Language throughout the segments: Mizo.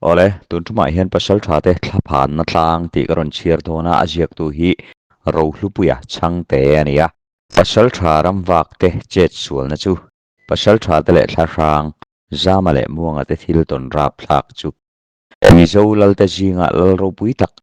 Awle, tun tumah hian Pasalthate thlaphanna tlang tih ka rawn chhiar dawn a, a ziaktu hi Rohlupuia Chhangte a ni a. Pasaltha ramvakte chet sualna chu Pasalthate leh thlahrang, Zama leh Muanga te thil tawn rap thlak chu Mizo Lalte zinga lal ropui tak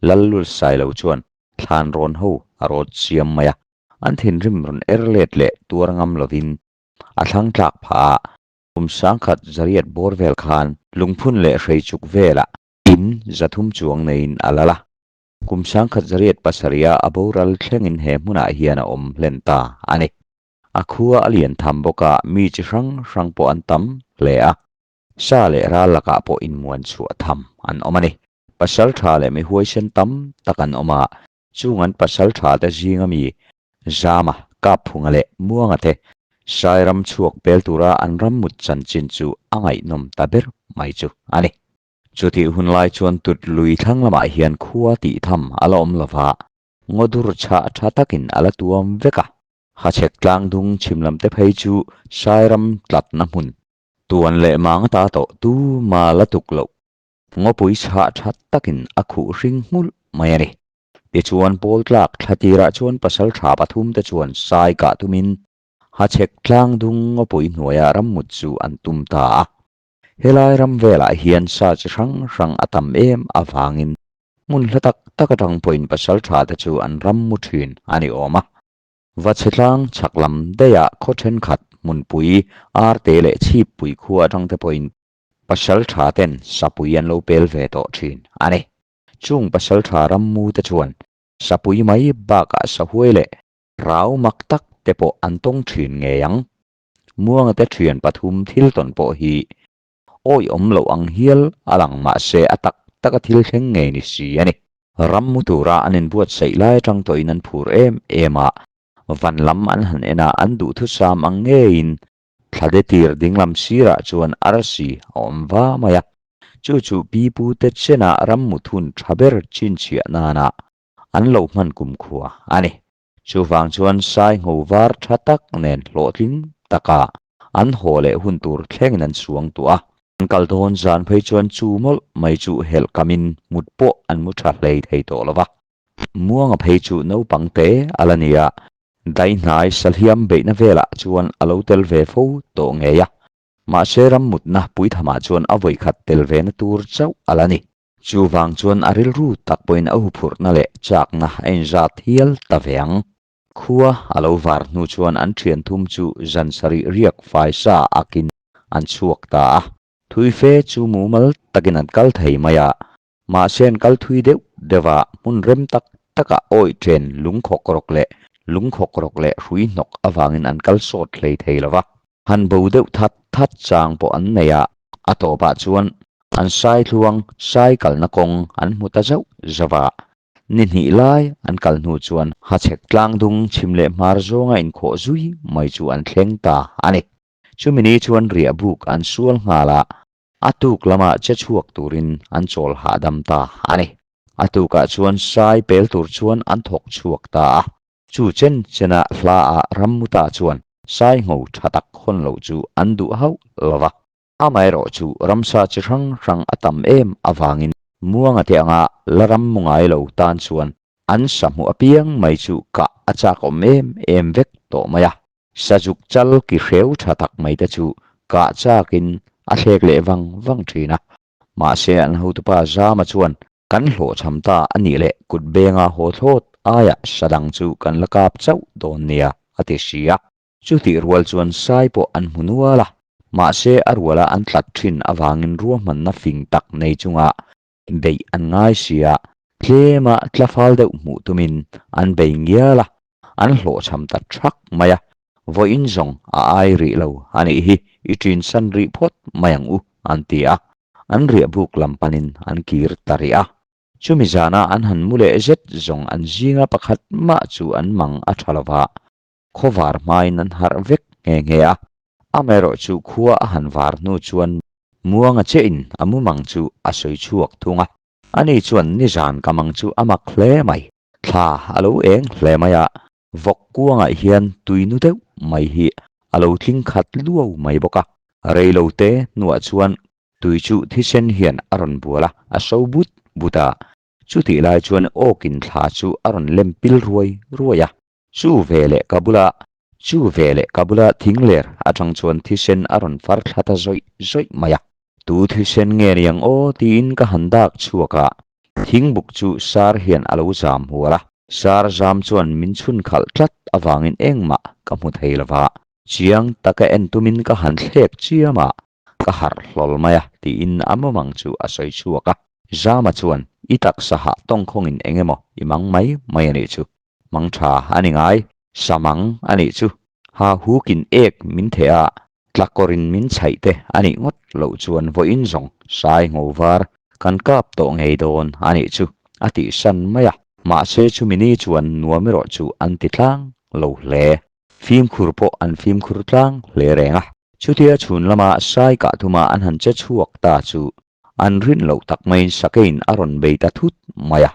Lallul Sailo chuan thlan rawn ho a rawt siam mai a, an thinrim rawn er let leh tuar ngam lovin a thlang tlak phah a, Kum 10,100 bawr vel khan lungphun leh hreichuk velah in 300 chuang neiin a lal a. Kum 1107 a boral thlengin he hmunah hian a awm hlen ta a ni. A khua a lian tham bawk a, mi chi hrang hrang pawh an tam hle a. Sa leh ral lakah pawh inmuan chhuah tham an awm a ni. Pasal tha leh mi huaisen tam tak an awm a, Chung an pasal tha te zinga mi Zama, Kapphunga leh Muanga te Sairam chhuak pel tura an ram mut chanchin chu a ngaihnawm ta ber mai chu a ni. Chutih hun lai chuan tut lui thlang lamah hian khua tih tham a la awm lova, ngawdur chhah tha takin a la tuam vek a. Hachhek tlang dung chhim lam te phei chu Sairam tlatna hmun tuan leh mang ta tawh tu ma la tuk loh Ngawpui chhah tha takin a khuh hring nghulh mai a ni. Tichuan pawl tlak thla tirah chuan pasal tha pathum te chuan sai kah tumin Hachhek tlang dung ngawpui hnuaia rammut chu an tum ta a. Helai ram velah hian sa chi hrang hrang a tam em avangin hmun hla tak tak atang pawhin pasal tha te chu an rammu thin a ni awm a. Vachhe tlang chhak lam daihah khaw thenkhat hmunpui arte leh chhippui khua atang te pawhin Pasal tha ten sapui an lo pel ve tawh thin a ni. Chung pasal tha rammu te chuan sapui mai bakah sahuai leh rau mak tak te pawh an tawng thin ngei ang. Muanga te thian pathum thil tawn pawh hi awihawm loh ang hial a lang mahse a tak taka thil thleng ngei ni si a ni. Rammu tura an inbuatsaih lai atang tawhin an phur em em a, van lam an han en a an duhthusam ang ngeiin Thlade tir dinglam sirah chuan arsi a awm va mai a, chu chu pi pu te chenah rammut hun tha ber chhinchhiah nana an lo hman kumkhua a ni. Chuvang chuan sai ngho var tha tak nen hlawhtling taka an haw leh hun tur thlengin an suang tuah a. An kal dawn zan phei chuan chu mawlh mai chu helh kamin mut pawh an mu tha hlei thei tawh lo va. Muanga phei chu naupang te a la ni a, Daihnai Salhiam beihna velah chuan a lo tel ve fo tawh ngei a, mahse rammutna puithamah chuan a vawikhat tel ve na tur chauh a la ni. Chuvang chuan a rilru tak pawhin a huphurhna leh chakna a inzat hial ta ve ang. Khua a lo var hnu chuan an thian thum chu zan sarih riak fai sa akin an chhuak ta a. Thui fe chu mumal takin an kal thei mai a, Mahse an kal thui deuh deuh a, hmun rem tak takah awih chen lungkhawk rawk leh lungkhawk rawk leh hrui hnawk avangin an kal sawt hlei thei lo va. Han bo deuh that that chang pawh an nei a, a tawpah chuan an sai thluang sai kalna kawng an hmu ta zauh zauh a. Ni hnih lai an kal hnu chuan hachhek tlang dung chhim leh hmar zawnga inkhawh zui mai chu an thleng ta a ni. Chumi ni chuan riah buk an sual nghal a, A tuk lamah che chhuak turin an chawl hahdam ta a ni. A tukah chuan sai pel tur chuan an thawk chhuak ta a. Chu chen chena hlaah Rammuta chuan sai ngho tha tak hawn loh chu an duh hauh lo va. Amaherawh chu ramsa chi hrang hrang a tam em avangin Muanga te anga la ram mu ngai lo tan chuan an sa hmuh apiang mai chu kah a chak awm em em vek tawh mai a. Sazuk chal ki hreu tha tak mai te chu kah chakin a thlek leh vang vang thin a. Mahse an hotupa Zama chuan kan hlawhchham ta a nih leh kut benga haw thlawt aiah sa dang chu kan la kap chauh dawn nia a ti si a. Chutih rual chuan sai pawh an hmu nual a, mahse a ruala an tlat thin avangin ruahmanna fing tak nei chunga beih an ngai si a, tlema tlafal deuh hmuh tumin an bei ngial a, an hlawhchham ta thak mai a, vawiin zawng a ai rih lo a nih hi, i ṭin san rih phawt mai ang u, an ti a, an riah buk lam panin an kir ta rih a. Chumi zana an han mu leh zet zawng an zinga pakhat mah chu an mang a ṭha lo va, khawvar hmain an harh vek nghe nghe a, amaherawh chu khua a han var hnu chuan Muanga chein a mumang chu a sawi chhuak thung a, ani chuan nizan ka mang chu a mak hle mai. Thla a lo eng hle mai a, vawk kuangah hian tui nu deuh mai hi a lo tling khat luau mai bawk a. Rei lo te hnuah chuan Tui chu thisen hian a rawn bual a, a so but but a. Chutih lai chuan awkin thla chu a rawn lem pil ruai ruai a. Chu ve leh ka bula, chu ve leh ka bula thing ler atang chuan thisen a rawn far thla ta zawih zawih mai a. Tu thisen nge ni ang aw tiin ka han dak chhuak a, thingbuk chu sar hian a lo zam hual a. Sar zam chuan min chhun khalh tlat avangin engmah ka hmu thei lo va, chiang taka en tumin ka han thlek chiam a, ka harh hlawl mai a tiin a mawmang chu a sawi chhuak a. Zama chuan, I taksa hah tawngkhawngin eng emaw i mang mai mai a nih chu. Mang tha a ni ngai, sa mang a nih chu. Ha hukin ek min theh a, tlakawrin min chhaih te a nih ngawt loh chuan vawiin zawng sai ngo var kan kap tawh ngei dawn a nih chu a tih san mai a. Mahse chumi ni chuan nuam erawh chu an ti tlang lo hle. Fimkhur pawh an fimkhur tlang hle reng a. Chutia chhun lama sai kah thuma an han che chhuak ta chu an rin loh tak maiin Sakein a rawn bei ta thut mai a.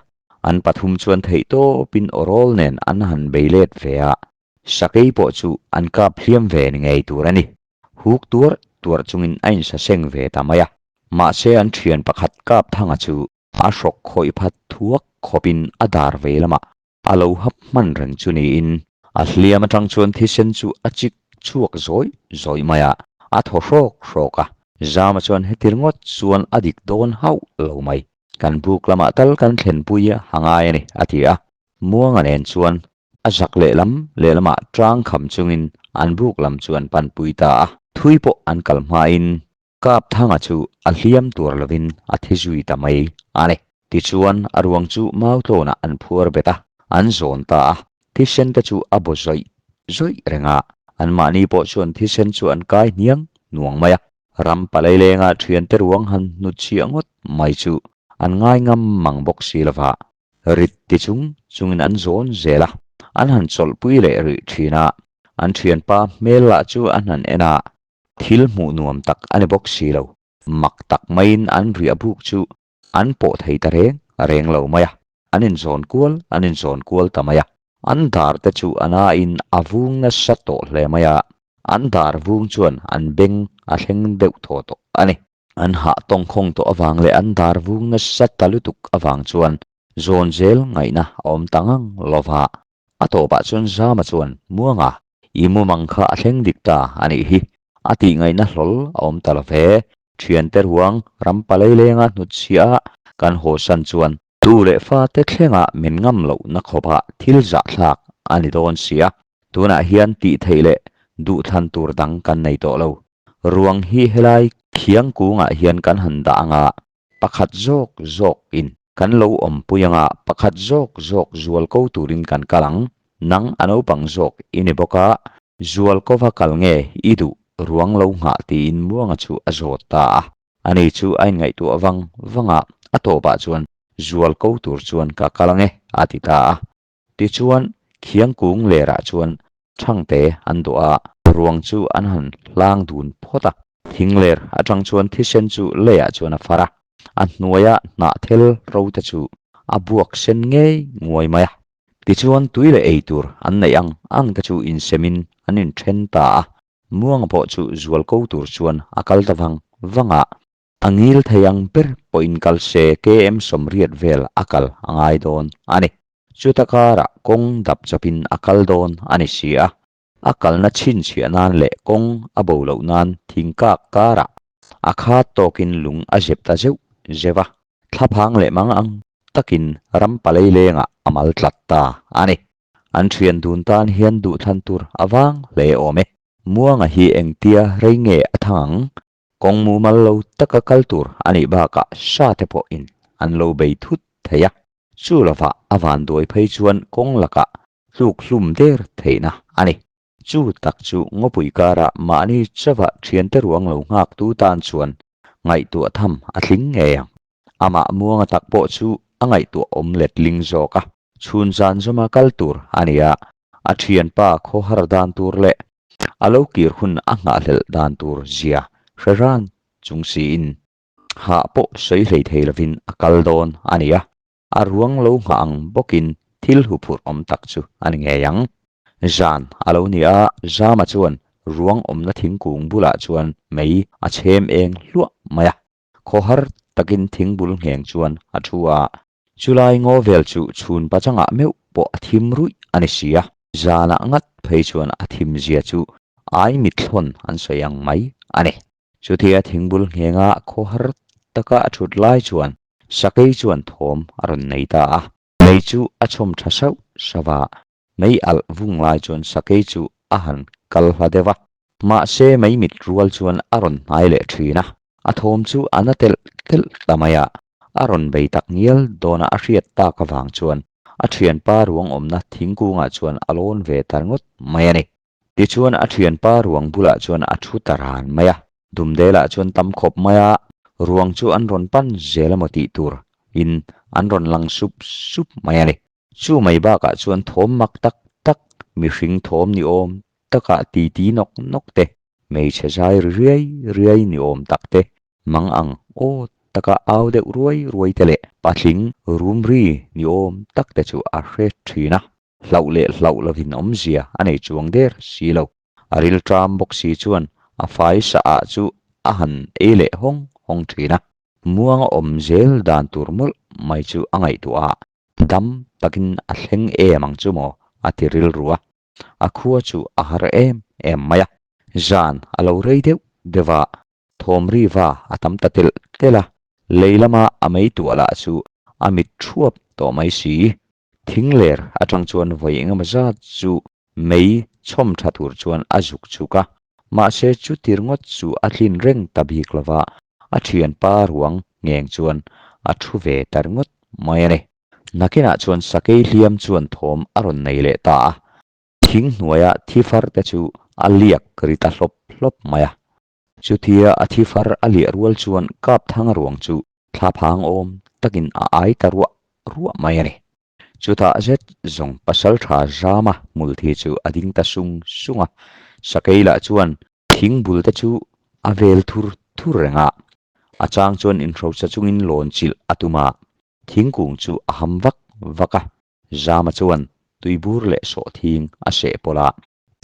An pathum chuan theihtawpin awrawl nen an han bei let ve a, Sakei pawh chu an kap hliam ve ni ngei tur a ni. Huk tuar tuar chungin a insaseng ve ta mai a. Mahse an thian pakhat kap thanga chu a hrawk khawih phat thuak khawpin a dar vei lamah A lo hap hman reng chu niin a hliam atang chuan thisen chu a chik chhuak zawi zawi mai a, a thaw hrawk hrawk a. Zama chuan heti ringawt chuan a dik dawn hauh lo mai. Kan buk lamah tal kan thlenpui a ngai a ni, a ti a. Muanga nen chuan a zak lehlam lehlamah tang kham chungin an buk lam chu an panpui ta a. Thui pawh an kal hmain Kapthanga chu a hliam tur lovin a thi zui ta mai a ni. Tichuan, a ruang chu Mautlawnah an phuar bet a, an zawn ta a. Thisen te chu a baw zawih zawih reng a, anmahni pawh chuan thisen chu an kai hniang nuang mai a. Ram palailenga thiante ruang han hnutchhiah ngawt mai chu an ngai ngam mang bawk si lova, rit ti chung chungin an zawn zel a, an han chawlhpui leh rih thin a. An thianpa hmel lah chu an han en a, Thil hmuh nuam tak a ni bawk si lo. Mak tak maiin an riah buk chu an pawh thei ta reng reng lo mai a. An inzawn kual an inzawn kual ta mai a. An dar te chu a nain a vung nasa tawh hle mai a. An dar vung chuan an beng a thleng deuh thaw tawh a ni. An hah tawngkhawng tawh avang leh an dar vung nasa ta lutuk avang chuan zawn zel ngaihna a awm ta ngang lo va. A tawpah chuan Zama chuan, Muanga, i mumang kha a thleng dik ta a nih hi. A tih ngaihna hlawl a awm ta lo ve. Thiante ruang ram palei lenga hnutchhiah a kan haw san chuan tu leh fate thlenga min ngam lohna khawpah thil zahthlak a ni dawn si a. Tunah hian tih theih leh duhthlan tur dang kan nei tawh lo. Ruang hi helai khiang kungah hian kan han dah anga Pakhat zawk zawk in kan lo awmpui anga pakhat zawk zawk zual ko turin kan kal ang, nang a naupang zawk i ni bawk a, zual kova kal nge i duh ruang lo nghah tiin Muanga chu a zawt ta a, ani chu a inngaihtuah vang vang a, a tawpah chuan zual ko tur chuan ka kal ange a ti ta a. Tichuan, khiangkung lerah chuan Thangte an dawh a, ruang chu an han hlang dun phawt a. Thing ler atang chuan thisen chu leiah chuan a far a, a hnuaia hnahthel ro te chu a buak sen ngei nguai mai a. Tichuan tui leh ei tur an neih ang ang te chu insemin an inthen ta a, Muanga pawh chu zual ko tur chuan a kal ta vang vang a. A ngil thei ang ber pawhin kal se KM 80 vel a kal a ngai dawn a ni. Chuta karah kawng dap chawpin a kal dawn a ni si a. A kalna chhinchhiah nan leh kawng a bo loh nan thingkak karah a khat tawkin lung a zep ta zeuh zeuh a. Thlaphang leh mang ang takin ram palei lengah a mal tlat ta a ni. An thian dun tan hian duhthlan tur a vang hle awm e. Muanga hi engtia rei nge a thang ang? Kawng mumal lo taka kal tur a nih bakah sa te pawhin an lo bei thut thei a, chu lovah a vanduai phei chuan kawng lakah tluk hlum der theihna a ni. Chu tak chu ngawpui karah mahni chauha thiante ruang lo nghaktu tan chuan ngaihtuah tham a tling ngei ang. Amah muanga tak pawh chu a ngaihtuah awm letling zawk a, chhun zan zawma kal tur a ni a, a thianpa khawhar dan tur leh a lo kir hun a nghahhlelh dan tur zia hre ran chung siin hah pawh sawi hlei thei lovin a kal dawn a ni a, a ruang lo nghah ang bawkin thil huphurh awm tak chu a ni ngei ang. Zan a lo ni a, Zama chuan ruang awmna thingkung bulah chuan mei a chhem eng hluah mai a. Khawhar takin thingbul ngheng chuan a thu a. Chulai ngaw vel chu chhun pachangah meuh pawh a thim ruih a ni si a, zanah ngat phei chuan a thim zia chu ai mithlawn an sawi ang mai a ni. Chutia thingbul nghenga khawhar taka a thut lai chuan sakei chuan thawm a rawn nei ta a. Mei chu a chhawm tha sauh sauh a, mei alh vung lai chuan sakei chu a han kal hla deuh a. Mahse mei mit rual chuan a rawn hnai leh thin a, a thawm chu a na telh telh ta mai a, a rawn bei tak ngial dawna a hriat tak avang chuan a thianpa ruang awmna thingkungah chuan a lawn ve ta ringawt mai a ni. Tichuan a thianpa ruang bulah chuan a thu ta ran mai a, Dumdelah chuan tam khawp mai a, ruang chu an rawn pan zel emaw tih tur in an rawn lang sup sup mai a ni. Chu mai bakah chuan thawm mak tak tak, mihring thawm ni awm takah titi nawk nawk te, hmeichhe zai ri riai riai ni awm tak te, mang ang aw taka au deuh ruai ruai te leh patling rum ri ni awm tak te chu a hre thin a. Hlauh leh hlauh lovin awmzia a nei chuang der si lo. A rilṭam bawk si chuan a fai sa ah chu a han ei leh hawng hawng thin a. Muanga awm zel dan tur mawlh mai chu a ngaihtuah a, dam takin a thleng em ang chu maw a ti rilru a. A khua chu a har em em mai a. Zan a lo rei deuh deuh a, thawm riva a tam ta telh telh a, lei lama a mei tuah lah chu a mit thuap tawh mai si. Thing ler atang chuan vawi engemaw zat chu mei chhawm tha tur chuan a zuk chhuk a, mahse chuti ringawt chu a tlin reng ta bik lova, a thianpa ruang ngheng chuan a thu ve ta ringawt mai a ni. Nakinah chuan sakei hliam chuan thawm a rawn nei leh ta a, thing hnuaia thi far te chu a liak ri ta hlawp hlawp mai a. Chutia a thi far a liah rual chuan Kapthanga ruang chu thlaphang awm takin a ai ta ruah ruah mai a ni. Chutah zet zawng pasaltha Zama hmulthi chu a ding ta sung sung a, sakei lah chuan thing bul te chu a vel thur thur reng a, a chang chuan inhrosa chungin lawn chilh a tum a, thingkung chu a ham vak vak a, Zama chuan tuibur leh sawhthing a seh pawlh a,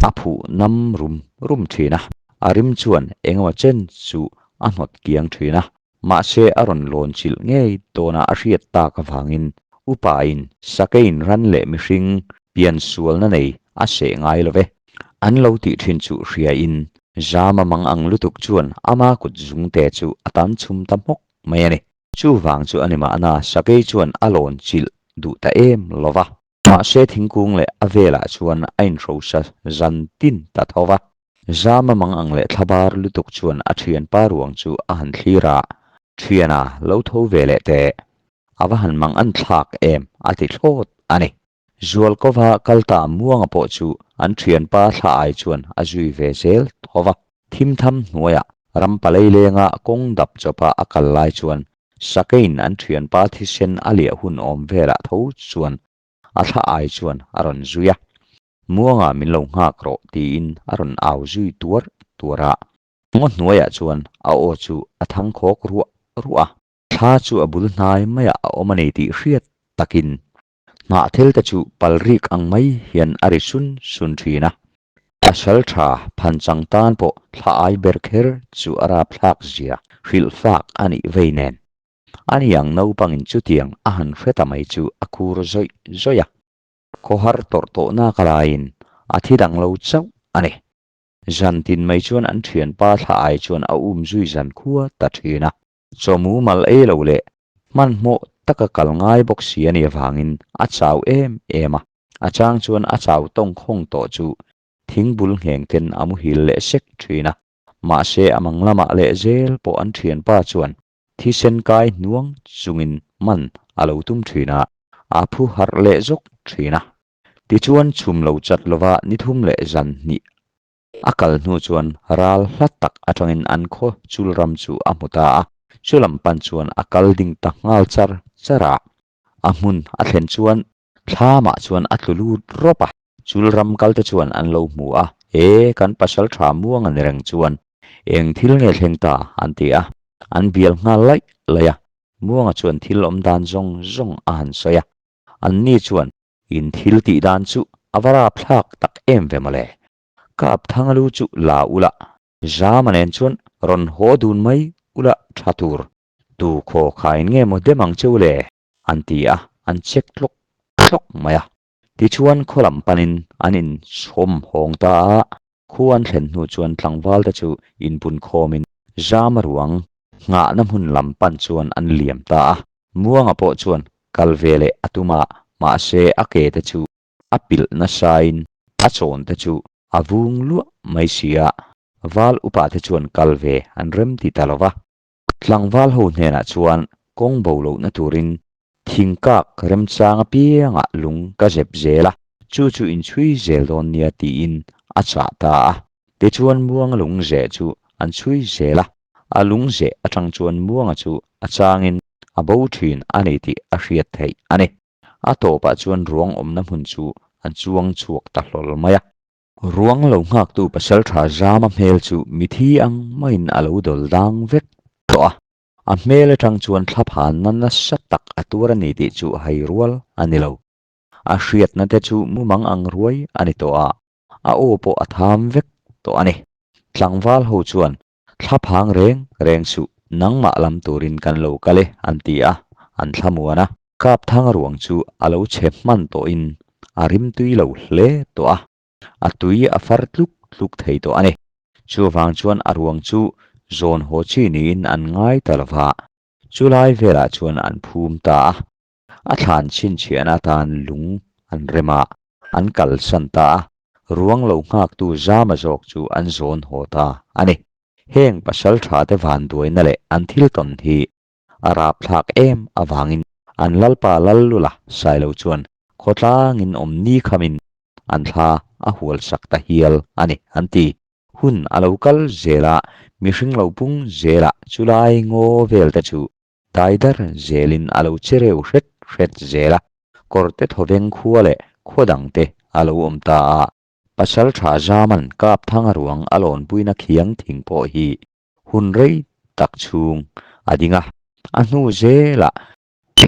a phuh nam rum rum thin a, a rim chuan engemaw chen chu a hnawt kiang thin a, mahse a rawn lawn chilh ngei dawnah a hriat tak avangin upain sakein ran leh mihring pian sualna nei a seh ngai lo ve. An lo tih thin chu hriain Zama mang ang lutuk chuan ama kut zungte chu a tan chhum ta hmawk mai a ni. Chuvang chu a ni mahna sakei chuan a lawn chilh duh ta em lo va. Mahse thingkung leh a velah chuan a inhrosa zan tin ta tho va. Zama mang ang leh thlabar lutuk chuan a thianpa ruang chu a han thlir a, Thiana, lo tho ve leh teh. A va han mang an thlak em a ti thlawt a ni. Zualkova kal ta Muanga pawh chu an thianpa thla ai chuan a zui ve zel tho va. Thimtham hnuaiah ram palei lenga kawng dap chawpa a kal lai chuan Sakein an thianpa thisen a liah hun awm velah tho chuan a thla ai chuan a rawn zui a, Muanga min lo nghak rawh tiin a rawn au zui tuar tuar a. Ngaw hnuaiah chuan a aw chu a thang khawk ruah ruah a, thla chu a bul hnai maiah a awm a ni tih hriat takin hnahthel te chu pal rik ang mai hian a ri sun sun thin a. Pasal tha phanchang tan pawh thla ai ber kher chu a rapthlak zia hrilh fak a nih vei nen. Ani ang naupangin chutiang a han hre ta mai chu a khur zawih zawih a. Khawhar tawrh tawhna ka laiin a thi dang lo chauh a ni. Zan tin mai chuan an thianpa thla ai chuan a um zui zan khua ta thin a. Chawmu mal ei lo leh hmanhmawh taka kal ngai bawk si a nih avangin a chau em em a. A chang chuan a chau tawng khawng tawh chu thingbul ngheng ten a muhil leh sek thin a. Mahse a mang lamah leh zel pawh an thianpa chuan thisen kai hnuang chungin man a lo tum thin a, a phu harh leh zawk thin a. Tichuan chhum lo chat lova ni thum leh zan hnih a kal hnu chuan ral hla tak atangin an khaw chul ram chu a hmu ta a, chulam pan chuan a kal ding ta nghal char char a. A hmun a thlen chuan thlamah chuan a tlu lut rawp a, chul ram kal te chuan an lo hmu a, E, kan pasal tha muang a ni reng chuan eng thil nge thleng ta? an ti a, an bial nghal laih laih a, Muanga chuan thil awm dan zawng zawng a han sawi a, anni chuan in thil tih dan chu a va rapthlak tak em ve mawle, Kapthanga lu chu la ula, Zama nen chuan rawn haw dun mai ula tha tur. Khaw khain nge maw dem ang cheu le? an ti a, an check tlawk tlawk mai a. Tichuan khaw lam panin an inchhawm hawng ta a, Khu an thlen hnu chuan tlangval te chu inpun khawmin Zama ruang nghahna hmun lam pan chuan an liam ta a. Muanga pawh chuan kal ve leh a tum a, mahse a ke te chu a pilh nasain a chawn te chu a vung luah mai si a, val upa te chuan kal ve an rem ti ta lo va. Tlangval ho hnenah chuan kawng bo lohna turin thingkak remchang apiangah lung ka zep zel a, chu chu inchhui zel dawn nia tiin a chah ta a. Tichuan Muanga lung zeh chu an chhui zel a, a lung zeh atang chuan Muanga chu a changin a bo thin a ni tih a hriat theih a ni. A tawpah chuan ruang awmna hmun chu an chuang chhuak ta hlawl mai a. Ruang lo nghaktu pasaltha Zama hmel chu mithi ang maiin a lo dawl dang vek tawh a. A hmel atang chuan thlaphanna nasa tak a tuar a ni tih chu hai rual a ni lo. A hriatna te chu mumang ang ruai a ni tawh a, a aw pawh a tham vek tawh a ni. Tlangval ho chuan thlaphang reng reng suh nangmah lam turin kan lo kal e an ti a, an thlamuan a. Kapthang ruang chu a lo chhe hman tawhin a rimtui lo hle tawh a, a tui a far tluk tluk thei tawh a ni. Chuvang chuan a ruang chu zawn haw chi niin an ngai ta lo va, chulai velah chuan an phum ta a. A thlan chhinchhiahna atan lung an rem a, an kalsan ta a, ruang lo nghaktu Zama zawk chu an zawn haw ta a ni. Heng pasaltha te vanduaina leh an thil tawn hi a rapthlak em avangin an lalpa Lallula Sailo chuan khawtlangin awm ni khamin an thla a hual sak ta hial a ni an ti. Hun a lo kal zel a, mihring lo pung zelah chulai ngaw vel te chu daidar zelin a lo che reu hret hret zel a, kawrte thawveng khua leh khua dangte a lo awm ta a. Pasaltha Zaman Kapthanga ruang a lawnpuina khiang thing pawh hi hun rei tak chhung a ding a, a hnu zelah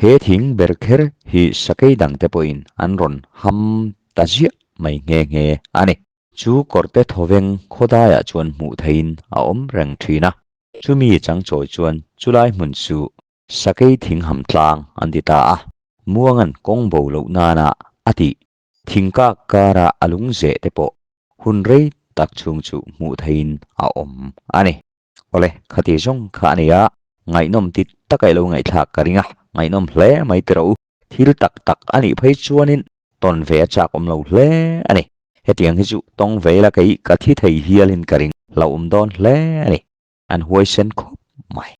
he thing ber kher hi sakei dangte pawhin an rawn ham ta ziah mai nghe nghe a ni. Chu kawrte thawveng khawdaiah chuan hmuh theihin a awm reng thin a, chumi changchawi chuan chulai hmun chu sakei thing ham tlang an ti ta a, Muangan kawng bo loh nana a tih Thingkak kara a lung zeh te pawh hun rei tak chhung chu hmuh theihin a awm a ni. Awle, khati zawng kha a ni a, ngaihnawm ti taka i lo ngaihthlak ka ring a, ngaihnawm hle mai ti rawh u. Thil tak tak a nih phei chuanin tawn ve a chak awm lo hle a ni. Hetiang hi chu tawng ve ila kei ka thi thei hialin ka ring hlauhawm dawn hle a ni. An huaisen khawp mai.